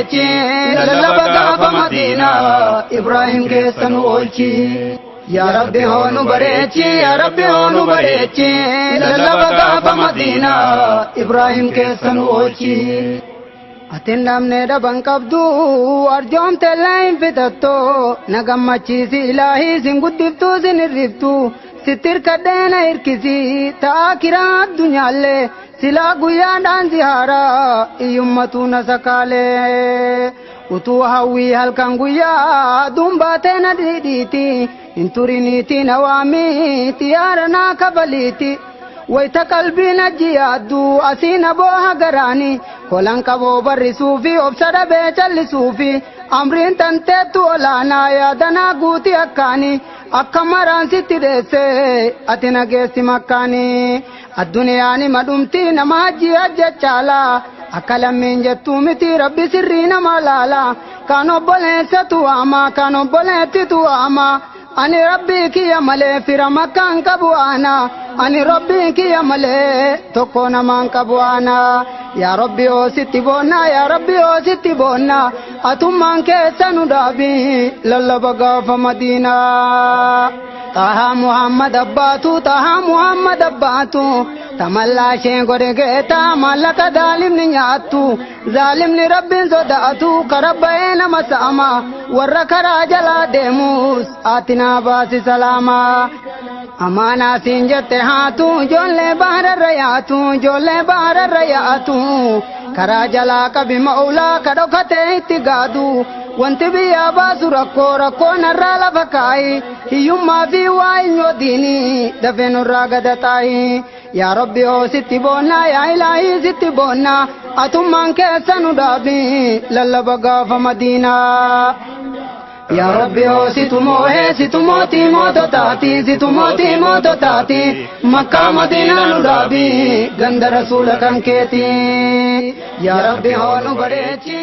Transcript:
bareechi lallaba gaafa Madiinaa Ibraahim keessa nu oolchi. Yaa Rabbi hoonu bareechi yaa Rabbi hoonu bareechi lallaba gaafa Madiinaa Ibraahim keessa nu oolchi. Atin dhabne dhaban qabdu arjoomte illee hin fitatto na gammachiisi ilaahii sin guddiftuu sin hirriftu sitti hirkadhee na hirkisi ta'a kiraa addunyaallee silaa guyyaadhaan zihaaraa iyyummatu na sakaalee utuu hawwii halkan guyyaa dumbaatee na dhidhiiti hin turiniiti na waamii xiyyaara naa kabaliiti. Wayita qalbiin aji yaaddu asiin aboo garaani kolan qaboo barrisuu fi obsa dhabee callisuufi amriin tanteettu olaanaa yaadanaa guutii akkaani akka maraan sitti dheesse ati nageessi makkaani addunyaani madhumtii nama hajji hajjachaala akka lammiin jettuu miti rabbi sirrii nama laala kan obboleessatu waama kan obboleettitu waama. Ani rabbii kiyya malee fira makkaan qabu ana ani rabbii kiyya malee tokko namaan qabu ana yaa rabbi oo sitti boonna yaa rabbi oo sitti boonna atummaan keessa nu dhaabi lallaba gaafa Madiinaa. Taha Muhammad abbaatu Taha Muhammad abbaatu tamallaa isheen godhe geeta maallaqa zaalimni nyaattu zaalimni rabbiin sodaatu kara ba'ee nama saama warra karaa jalaa deemus ati naa baasi salaama. Amaanaa siin jette haatu ijoollee baararra yaatu ijoollee baararra yaatu karaa jalaa qabi ma'ulaa ka dhokatee itti gaadu wanti biyyaa baasu rakkoo rakkoo narraa lafa kaayi hiyyummaa fi waa hin yoodiini dafee nurraa gada taayi. Yaa Rabbi oo sitti boonna yaa ilaahii sitti boonna atummaan keessa nu dhaabi lallaba gaafa Madiinaa. Yaa Rabbi oo situ moo'ee situ mootii moototaati situ mootii moototaati makkaa Madiinaa nu dhaabi ganda rasuula kan keeti. Yaa Rabbi hoo nu bareechi.